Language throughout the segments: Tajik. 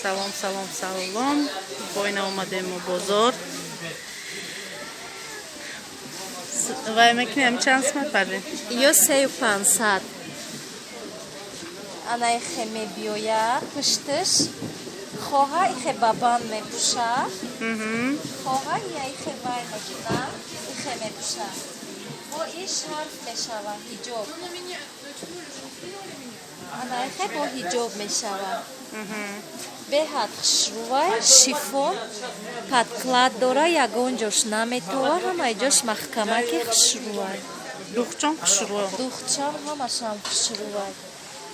Салом, салом, салом. Бойна омадем мо бозор. Вай мекунем, чанд сумат, Парвин? Ё 3500. Ана ихе мебиёя, пушташ хоҳа ихе ба банд мепӯша, хоҳа я ихе вай мекуна, ихе мепӯша. Бо и шарф мешава, ҳиҷоб. Ана ихе бо ҳиҷоб мешава. Беҳад хушрӯвай, шифон, подклад дора, ягон ҷош наметова, ҳамаи ҷош маҳкамаки хушрӯвай. Духчон хушрӯ. Духчам ҳамашам хушрӯвай.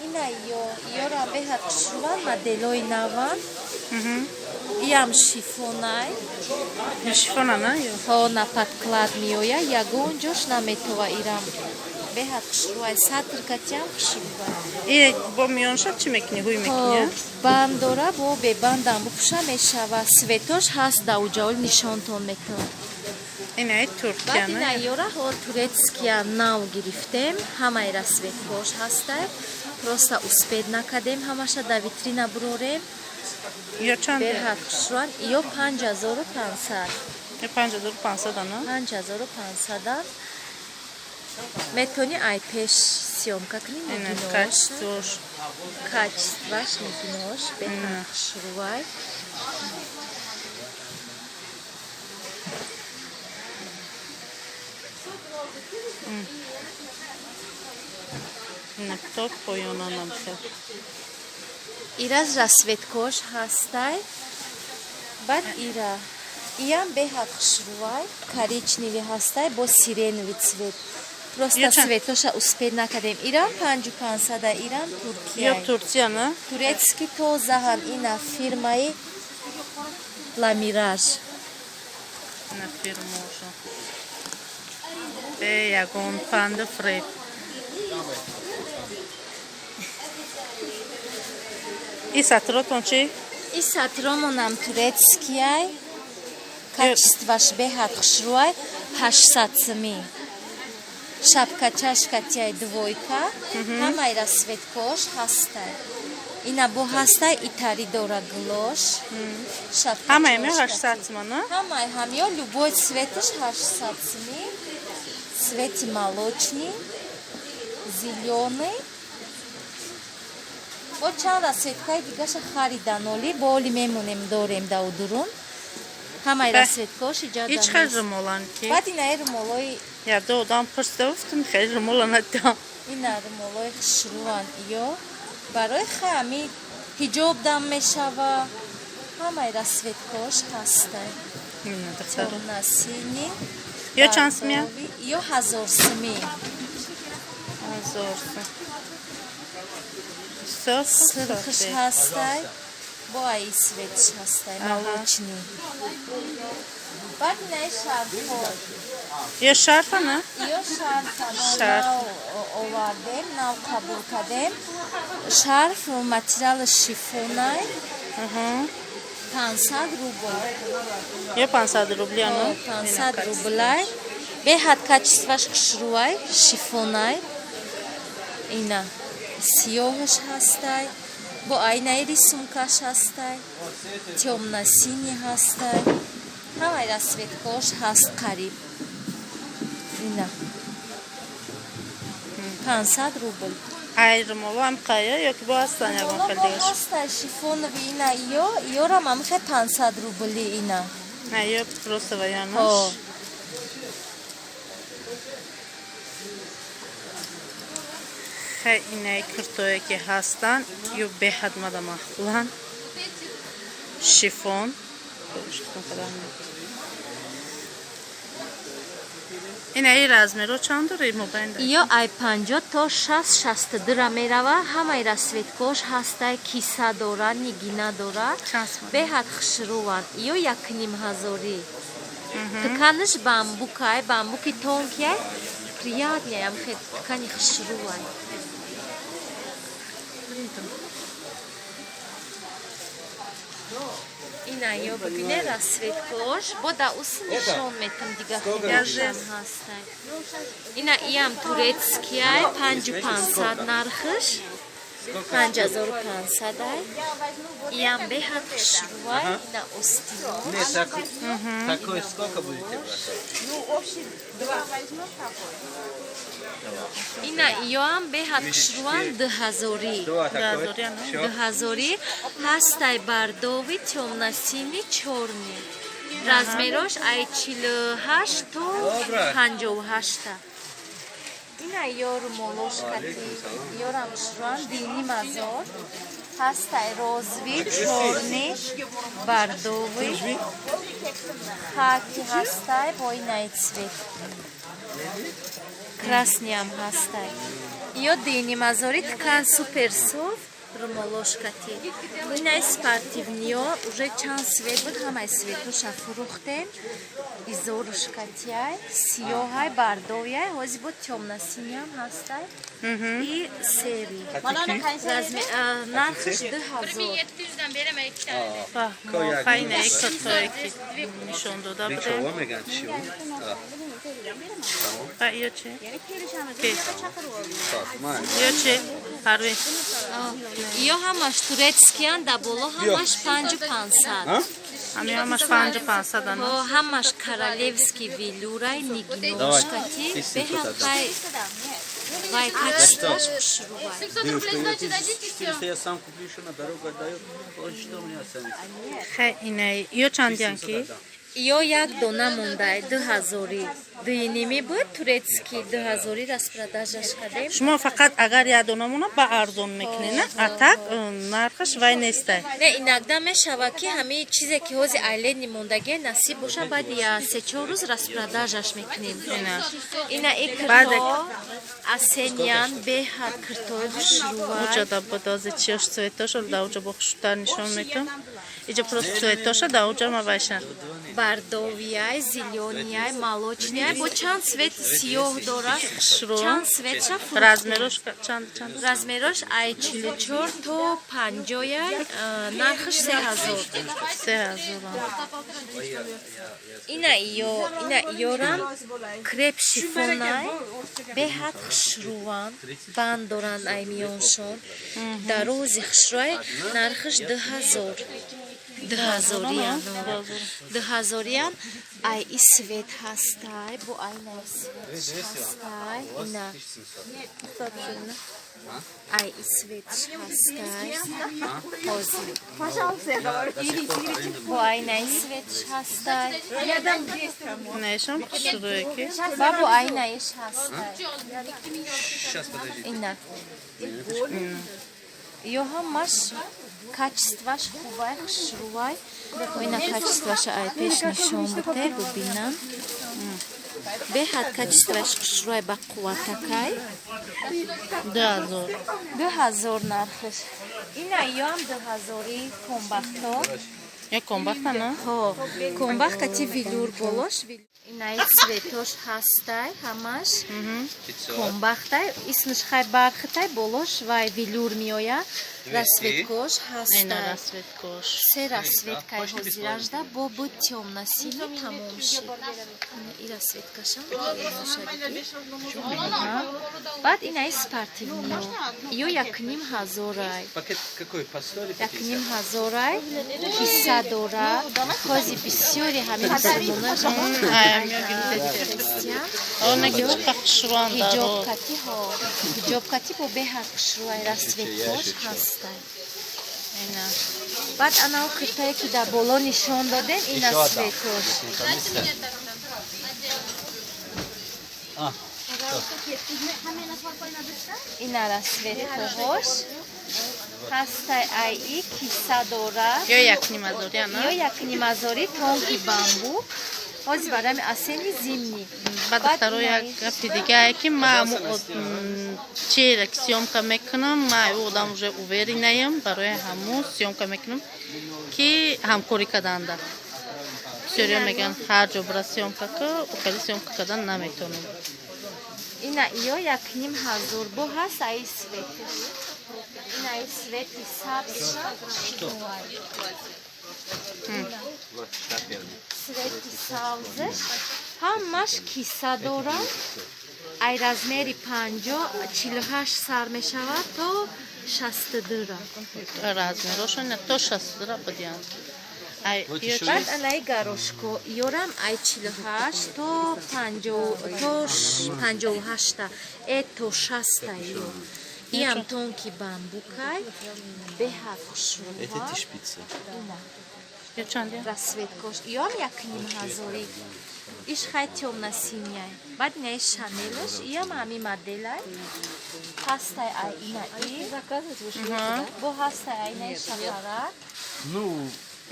Ина ё ёрам беҳад хушрӯван, моделои наван. Иам шифонай. Шифона на ё? Ҳо, на подклад меоя, ягон ҷош наметова ирам. Беҳад хушрӯвай, сатр катиам хушрӯвай. И бо миёнша чӣ мекунӣ? Ҳуй мекунӣ? Банд дора, бо бебандам бупӯша мешава. Цветош ҳаст, дауҷаол нишонтон метавон. Инаи Туркия. Баъд ина ёра ҳо турецкия нав гирифтем, ҳамаи расцветкош ҳастай. Просто успеть накардем, ҳамаша да витрина бурорем. Ё чанд? Беҳад хушрӯан. Ё 5500. Ё 5500 ана? 5500. Метавонӣ ай пеш съёмка кунӣ, нигинош. Качествош. Качестваш нигинош, беҳад хушрӯвай. Ина то поёнанам хел. Ираз расцветкош ҳастай. Баъд ира. Иам беҳад хушрӯвай, коричневый ҳастай бо сиреновый цвет. Просто цветоша успеть накардем. Ирам 5500, ирам Туркия. Ё Турция, на? Турецкий тозаҳан, ина фирмаи Ламираж. Ина фирмошо. Бе ягон панду фреб. И сатротон чӣ? И сатромонам турецкияй. Качестваш беҳад хушрӯай, 800 сми. Шапкачашкатияй двойка, ҳамаи расцветкош ҳастай. Ина бо ҳастай, итари дора глош. Ҳамаи ми 800 сма, на? Ҳамаи ҳамё любой цветаш 800 сми. Цвети молочный, зелёный. Бо чанд расцветкаи дигаша хариданоли, бо оли мемонем, дорем даудурун. Ҳамаи расцветкош иҷа. Ҳеҷ хел румолан ки? Баъд инаи румолои. Ядо одам пурсида, гуфтум, хел румола надиҳам. Ина румолои хушрӯан ё барои хами ҳиҷоб дам мешава. Ҳамаи расцветкош ҳастай. Тёмно-синий. Ё чанд сумия? Ё 1000 сми. 1000 сум. Сирхш ҳастай, бо аи цветш ҳастай, молочный. Баъд инаи шарфҳо. Ё шарфа, на? Ё шарфа нав овардем, нав қабул кардем. Шарф материали шифонай. 500 рубл. Ё 500 рубли, ана? 500 рублай. Беҳад качестваш хушрӯвай, шифонай. Ина сиёҳаш ҳастай, бо айнаи рисункаш ҳастай, тёмно-синий ҳастай. Ҳамаи расцветкош ҳаст қариб. Ина 500 рубл. Ай румоло ҳам қая ё ки бо ҳастан ягон хел дигаш? Ҳастай шифонови, ина ё ёрам ҳамихе 500 рубли ина. На ё просто ваянаш. Хе инаи куртое ки ҳастанд, ё беҳад мада маъқуланд. Шифон. Инаи размеро чанд дора мобайн? Ё ай 50 то 60, 62 мерава. Ҳамаи расцветкош ҳастай, киса дора, нигина дора. Беҳад хушрӯванд. Ё 1500. Тканиш бамбукай, бамбуки тонкияй, приятный, ам хе ткани хушрӯвай. Ина ё бибине расцветкош, бо да ус нишон метам, дига хелашам ҳастай. Ина иам турецкияй, 5500 нархш. 5500 ай. Иам беҳад хушрӯай, ина остино. Нет, такой сколько будете брать? Ина иёам беҳад хушрӯан, 2000-ӣ. Два такой. 2000-ӣ, ана. Всё. 2000-ӣ ҳастай, бордовый, тёмно-синий, чёрный. Размерош ай 48 то Добра. 58-та. Ина ёру молошкати, ёрам хушрӯан, 2500. Ҳастай розовый, чёрный, бордовый, хаки ҳастай, бо инаи цвет. Красный ам ҳастай. Ё 2500-ӣ, ткань супер софт, румолошкати. Инаи спортивный ё уже чанд цвет буд, ҳамаи цвет оша фурӯхтем. Изорушкатиай, сиёҳай, бордовый ай, ҳози бо тёмно-синий ам ҳастай. И серый. Нархш 2000. Фаҳмо, хайна куртое ки нишон дода будем. Чего меган чио? Ва ё чи? Ки? Ё чи? Парвин. Ё ҳамаш турецкий ан, да боло ҳамаш 5500. Ҳами ҳамаш 5500 ана. Ҳо, ҳамаш королевский велюр ай, нигиношкати, беҳад хай вай, качество ш хушрӯвай. 700 рублей, значит, дадите 400 я сам куплю, еще на дорогу отдаю. Он что у меня останется? Хай, инаи ё чандиян ки? Ё як дона мондай, 2000-ӣ. Дуюнимӣ буд, турецкий, 2000-ӣ распродажа ш кардем. Шумо фақат агар як дона мона ба арзон мекунед, на? А так нархаш вай нестай. Не, иногда мешавад, ки ҳамаи чизе ки ҳози айлени мондагӣ, насиб боша, баъди я се-чор рӯз распродажа ш мекунем. Ина. Ина и Баъде- кирто осенний ан, беҳад киртои хушрӯвай. Уҷа да бодози чиёш, цвет оша да уҷа бо хушрӯтар нишон метам. Иҷа просто цвет оша да уҷа ма вайша. Бордовый ай, зелёный ай, молочный ай, бо чанд цвет и сиёҳ дорад. Хушрӯ. Чанд цвет ша фурӯхтем. Размерош чанд чанд? Размерош ай 44 то 50-яй, нархш 3000. 3000. Ина ё, ина ёрам креп шифонай, беҳад хушрӯван, банд доранд ай миёншон, дарози хушрӯай, нархш 2000. 2000-иян, 2000-иян. Ай и цвет ҳастай, бо ай най цвет ҳастай, ина ай и цвет ҳастай ҳозир, бо ай най цвет ҳастай. Инаишам хушрӯе ки. Ва бо ай наиш ҳастай. Сейчас, подожди. Ина ё ҳамаш качество ш хубай, хушрӯвай. Ина качество ша ай пеш нишон буте, бубинам, беҳад качество ш хушрӯвай, ба қувватакай. 2000. 2000 нархш. Ина ёам 2000-и, комбахто. Ё комбахта, на? Ҳо, комбах кати велюр болош. Инаи цвет ош ҳастай, ҳамаш комбахтай, исмиш хай бархитай, болош вай велюр меояд, расцветка ош Ина ҳастай. Расцветка ош. Се расцветка и ҳозиражда, бо буд тёмно-синий, тамом шид. Ина и расцветка шам бошадики. Баъд инаи спортивный ё 1500-ай. Пакет какой? По 100 или по Якним 50? ҳазорай, киса дорад. Ҳози бисёри ҳамин мусулмона христиан. Она ки чӣ хушрӯан Ҳиҷоб даро. кати, ҳо, ҳиҷоб кати, бо беҳад хушрӯай, расцветка ош ҳастай. Ина. Баъд анав киртае, ки дар боло нишон додем, ина Еще одна. цвет ош. Поместится? А, Ина расцветка ҳош ҳастай, аи киса дорад. Ё 1500-ӣ, ана? Ё 1500-ӣ, тонкий бамбук, ҳозир барами осенний, зимний. Баъд духтаро, як гапи дигае, ки ма чера ки съёмка мекунам, ма ӯ одам уже уверенный ам, барои ҳамун съёмка мекунам, ки ҳамкорӣ карданда. Бисёриё мегӯянд, ҳар ҷо бира съёмка ку, хеле съёмка кардан наметонем. Ина ё 1500, бо ҳаст аи цвет иш, ина аи цвет и сабз. Вот, шаперный. Цвет и сабзш ҳамаш киса дорад, ай размер и 50, 48 сар мешавад то 62-ра. Размерошон то 62-ра будиянд. Баъд анаи горошко ёрам ай 48 то 58-та, то 60-та ё. Иам тонкий бамбукай, беҳад хушрӯ. Это шпица. Расцветкош. Ёам 1,5 ҳазорӣ. Иш хай тёмно-синяй. Баъд инаи шанелаш, иам ҳами моделай. Ҳастай ай ина и. Бо ҳастай ай инаи шафарак. Ну,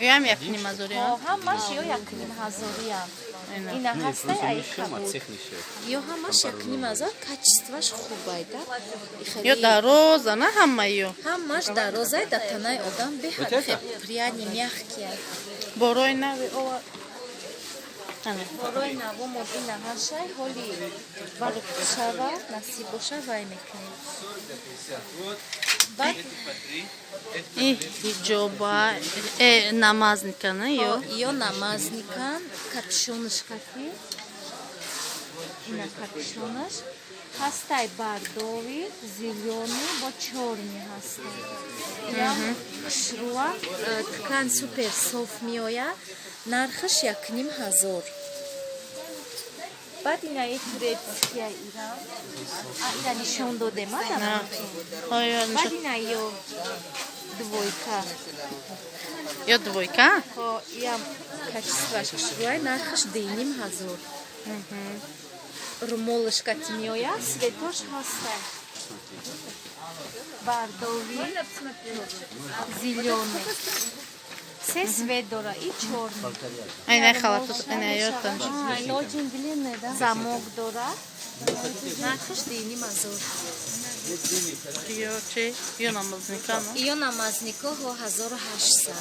Иам 1,5 ҳазорӣ. Ҳамаш ё 1,5 ҳазориам. Ина ҳастай ай кабуд. Ё ҳамаш 1,5 ҳазор, качестваш хубай да. Ё дароза на ҳама ё. Ҳамаш дарозай, да танаи одам беҳад приятный, мягкий. Борои нави ова. Борои навомон ина ҳашай, ҳоли вақт шава, насиб боша, вай мекунем. Баъд И ҳиҷоба, намазникана ё? Ё намазникан, капюшонаш кати. Ина капюшонаш. Ҳастай бордовый, зелёный, бо чёрный ҳастай. Ям хушрӯа, ткань супер соф меояд. Нархаш 1,5 ҳазор. Баъд инаи турецкия ирам. Ира нишон додем, баъд ина ё двойка. Ё двойка? Иам качестваш хушрӯай, нархаш 2,5 ҳазор. Румолаш кати меояд, цветош ҳастай. Бордовый, зелёный. Се цвет дора и чёрный. Айна халату, айна ётан. Замок дора. Нархаш 2,5 ҳазор. Ё чи? Ё намазника, но? Ё намазнико ҳо 1800.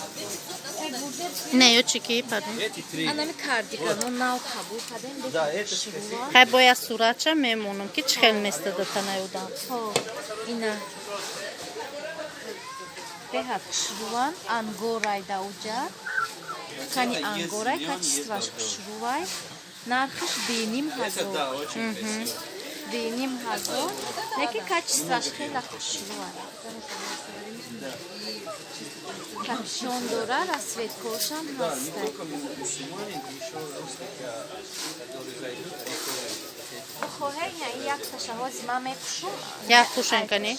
Не, ё чи ки парин? Анами кардигано нав қабул кардем. Хай бояд суратча мемонам ки чӣ хел местада танаи одам. Ҳо, ина. Беҳад хушрӯван, ангорай да уҷа. Ткани ангорай, качестваш хушрӯвай. Нархаш 2,5 ҳазор. 2,5 ҳазор, лекин качестваш хеле хушрӯвай. Капюшон дора, расцветкошам ҳастай. Хоҳе ина якташа ҳози ман мепӯшум. Як пӯшен кани?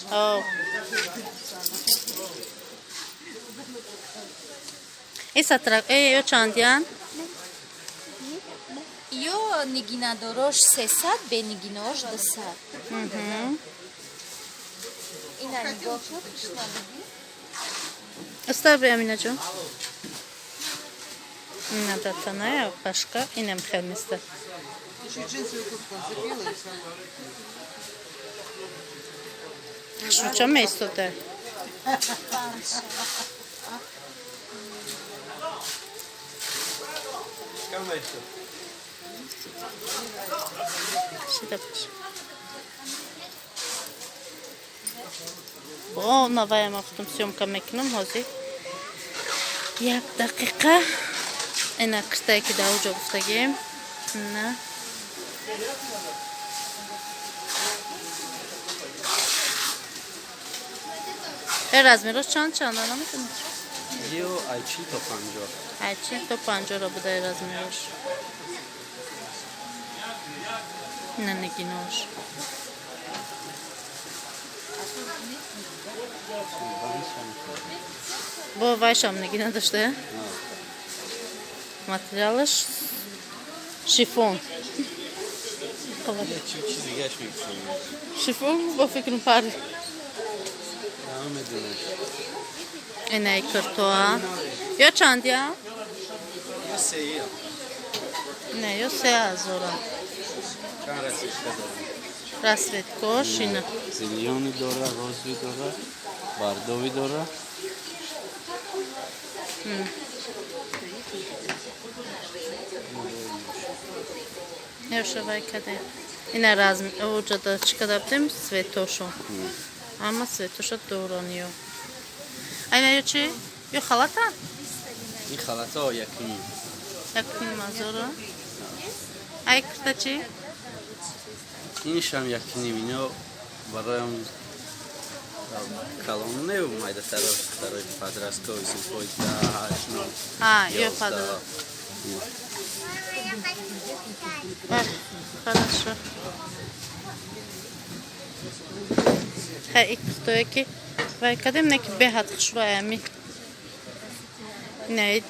Ин сатрак, ё чандиян? Ё нигинадорош 300, бенигинаош 200. Ина нигоҳ кун, хушнабудӣ? Оставь, Аминаҷон. Ина датаная пашка, инам хел места. Хушрӯча меистода. Шида баш. О, наваям афтум съёмка мекунам ҳозир. Як дақиқа. Ина киртае ки дар уҷо гуфтагем. На. Размерош чанд чанда наметонӣ? Ё ай 40 то 50. Ай 40 то 50-ро будай размерош. На нигинош. Бо вайшам нигина дошта? Материалаш шифон. Шифон бо фикрам пари. Инаи киртоа. Ё чандия? Не, ё 3 ҳазора. Расцветкош ина. Зелёный дора, розовый дора, бордовый дора. Ёша вай каде. Ина разм оҷада чӣ када будем цветошо. Ама цветоша доран ё. Айна ё чи? Ё халата? Ин халата 1,5. 1,5 ҳазора. Ай кирта чи? Иншам 1,5. Ино бароям Калон не, майдатар, барои подростковый, синфҳои 10, 8, 9. А, ё подро Эх, хорошо. Хай, ик пухтое ки вай кадем, не ки беҳад хушрӯ ами. Не,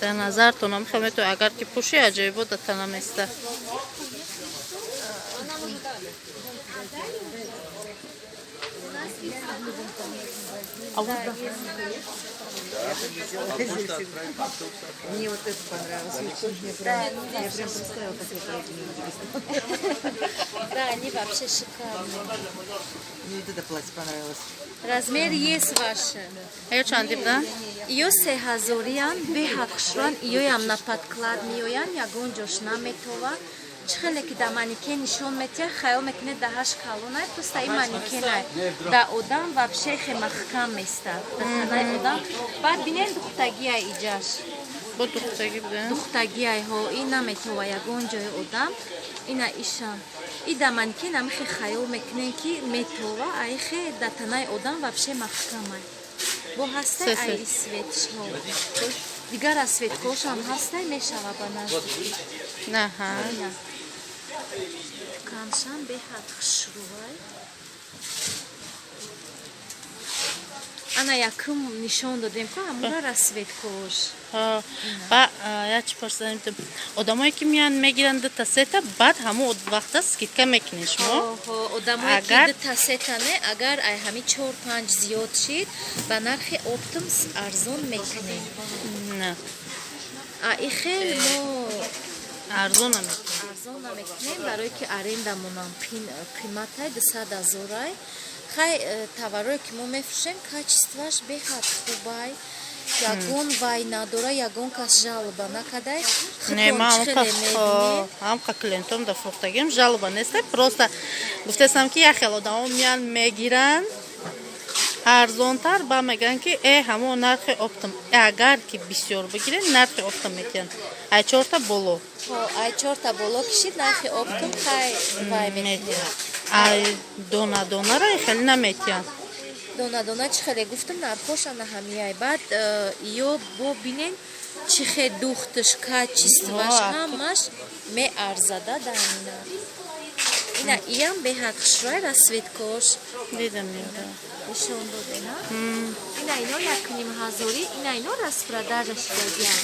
дар назартонам хел метавон, агар ки пӯши, аҷоибо да тана места. А вот да. Мне вот это понравилось очень. Я прям представила, как я пойду в Узбекистан. Да, они вообще шикарные. Мне вот это платье понравилось. Размер есть ваше? Ё чанди буда? Ё сеҳазориам, беҳад хушрӯан, иёям на подклад меоянд, ягон ҷош наметова. Чӣ хеле ки да манекен нишон метиҳад, хаёл мекунед даҳаш калонай, просто и манекенай. Да одам вообще хе маҳкам местад. Да танаи одам. Баъд бинен, духтагиай иҷаш. Бо духтагӣ буда? Духтагиай, ҳо, ин наметова ягон ҷои одам. Ина ишам. И да манекен амихе хаёл мекунен, ки метова, аихе да танаи одам вообще маҳкамай. Бо ҳастай Се-се. ай цвет шҳо. Дигар аз цвет кошам ҳастай, мешава ба наздикӣ. Ина. Каншам беҳад хушрӯвай. Ана якум нишон додем ку ҳамура расцвет кош. Ҳо. Ба як чӣ пурсидан будем. Одамое ки меянд, мегиранд дута, сета, баъд ҳамон вақта скидка мекунед шумо? Оҳо, одамое ки дута, сета не, агар ай ҳами чор, панҷ зиёд шид, ба нархи оптом арзон мекунем. Не. А и хел мо Арзон намекунем. Арзон намекунем, барое ки арендамонам қиматай, 200 000-ай. Хай, товарое ки мо мефурӯшем, качество ш беҳад хубай, ягон вай надора, ягон кас жалоба накардай. Не, Худтон ман чӣ хеле мебинед. ҳамқа клиентом да фурӯхтагим, жалоба неста. Просто гуфтестам, ки як хел одамо меянд, мегиранд арзонтар, ба мегӯянд, ки ҳамон нархи оптом. Агар ки бисёр бигиред, нархи оптом метиҳанд, ай чорта боло. Ҳо, ай чорта боло кишид, нархи оптом хай вай мекунем. Метиҳанд. Ай дона донара хеле наметиҳанд. Дона дона, чӣ хеле гуфтам, нархош ана ҳамияй. Баъд ё бо бинен, чӣ хел духташ, качество ш ҳамаш меарзада дар ҳамина. Ина иям беҳад хушрӯай, расцвет кош. Дидам, ёра. Нишон додена. Ина ино 1500-ӣ, ина ино распродажа шидагиам.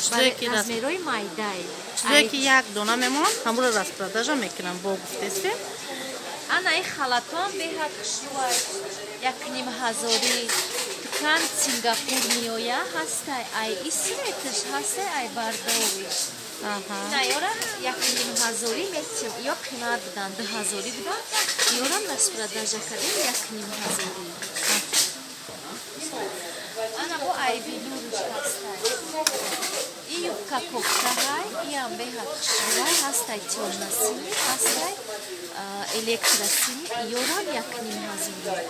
Чизое ки размерои майдай. Чизое ки як дона мемонанд, ҳамуро распродажа мекунам, бо гуфтестем. Ана ин халатон беҳад хушрӯай, 1500-ӣ. Ткань Сингапур меоя, ҳастай ай и цвет ш, ҳастай ай бордовый ш. Ина ёра 1500-ӣ метиҳем. Ё қимат будан, 2000-ӣ будан, ёрам распродажа кардем 1500-ӣ. Ана бо ай велюр ш ҳастай. И юбка кофтаҳай, иам беҳад хушрӯай, ҳастай тёмно-синий, ҳастай электросиний, ёрам 1500-ӣ.